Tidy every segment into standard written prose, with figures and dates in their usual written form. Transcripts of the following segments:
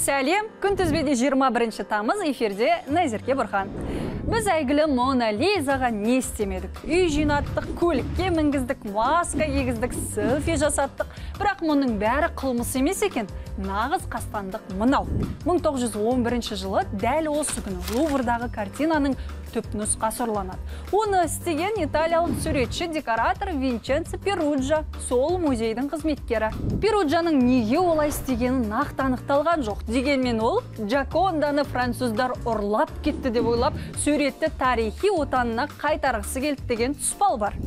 Сәлем, күнтізбеде 21 тамыз, эфирде Назерке Бұрхан. Біз әйгілі Мона Лизаға не істемедік? Үй жинаттық, көлікке мінгіздік, маска кигіздік, селфи жасаттық. Бірақ мұның бәрі қылмыс емес екен. Нағыз қастандық мынау. 1911 жылы дәл осы күні Луврдағы картинаның түп нұсқасы ұрланады. Оны істеген италиялық суретші, декоратор Винченцо Перуджа, сол музейдің қызметкері. Перуджаның неге олай істегені нақты анықталған жоқ. Дегенмен ол Джаконданы француздар ұрлап кетті деп ойлап, суретті тарихи отанына қайтарғысы келді деген тұспал бар.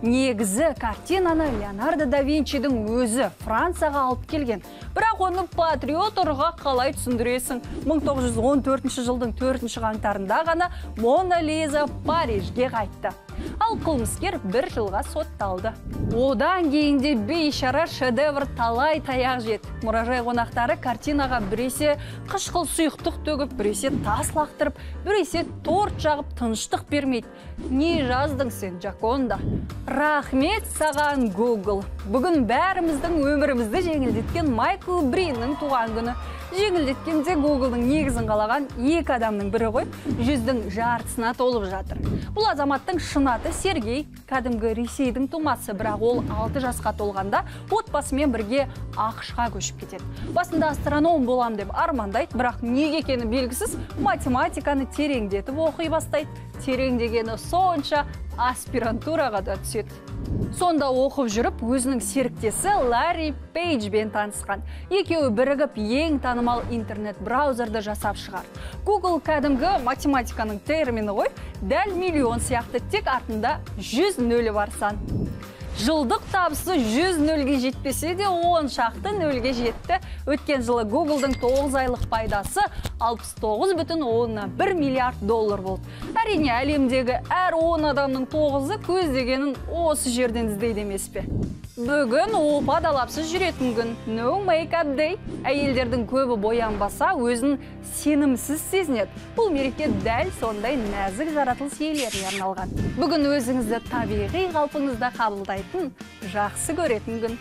Негізі картинаны Леонардо да Винчидің өзі Францияға алып келген. Бірақ оны патриот ұрыға қалай түсіндіресің? 1914 жылдың 4 қаңтарында ғана Мона Лиза Парижге қайтты. Ал қылмыскер бір жылға сотталды. Одан кейін де бейшара шедевр талай таяқ жеді. Мұражай қонақтары картинаға біресе қышқыл сұйықтық төгіп, біресе тас лақтырып, біресе торт жағып тыныштық бермейді. Не жаздың сен, Джаконда? Рахмет саған, Google. Бүгін бәріміздің өмірімізді жеңілдеткен Майкл Бриннің туған күні. Жеңілдеткенде Google'дың негізін қалаған екі адамның бірі ғой, 100-дің жартысына толып жатыр. Бұл азаматтың шын аты Сергей, кәдімгі Ресейдің тумасы, бірақ ол 6 жасқа толғанда отбасымен бірге АҚШ-қа көшіп кетеді. Басында астроном болам деп армандайды, бірақ неге екені белгісіз математиканы тереңдетіп оқи бастайды. Тереңдегені сонша, аспирантураға да түседі. Сонда оқып жүріп, өзінің серіктесі Ларри Пейджбен танысқан. Екеуі бірігіп ең танымал интернет-браузерді жасап шығарды. Google кәдімгі математиканың термині ғой, дәл миллион сияқты, тек артында 100 нөлі бар сан. Жылдық табысы 100 нөлге жетпесе де 10 шақты нөлге жетті. Өткен жылы Google'дың 9 айлық пайдасы 69,1 миллиард доллар болды. Әрине, әлемдегі әр 10 адамның 9-ы көздегенін осы жерден іздейді емес пе? Бүгін опа далапсыз жүретін күн. No Makeup Day. Әйелдердің көбі боянбаса, өзін сенімсіз сезінеді. Бұл мереке дәл сондай нәзік жаратылыс иелеріне арналған. Бүгін өзіңізді табиғи қалпыңызда қабылдайтын, жақсы көретін күн.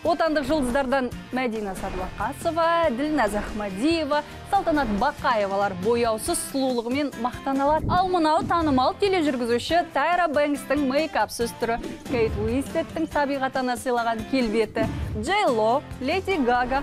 Отандық жұлдыздардан Мәдина Садуақасова, Ділназ Ахмадиева, Салтанат Бақаевалар бояусыз сұлулығымен мақтана алады. Ал мынау танымал тележүргізуші Тайра Бэнкстің мейкапсыз түрі, Кейт Уинслеттің табиғат ана сыйлаған келбеті, Джей Ло, Леди Гага.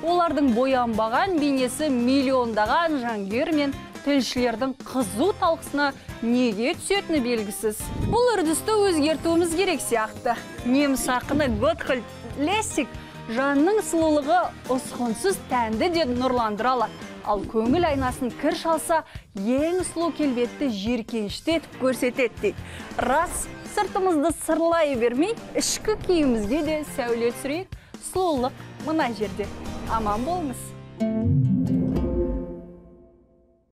Олардың боянбаған бейнесі миллиондаған жанкүйер мен тілшілердің қызу талқысына неге түсетіні белгісіз. Бұл үрдісті өзгертуіміз керек сияқты. Неміс ақыны Готхольд Лессиг жанның сұлулығы ұсқынсыз тәнді де нұрландыра алады. Ал көңіл айнасын кір шалса, ең сұлу келбетті жиіркенішті етіп көрсетеді дейді. Рас, сыртымызды сырлай бермей, ішкі күйімізге де сәуле түсірейік. Сұлулық мына жерде. Аман болыңыз.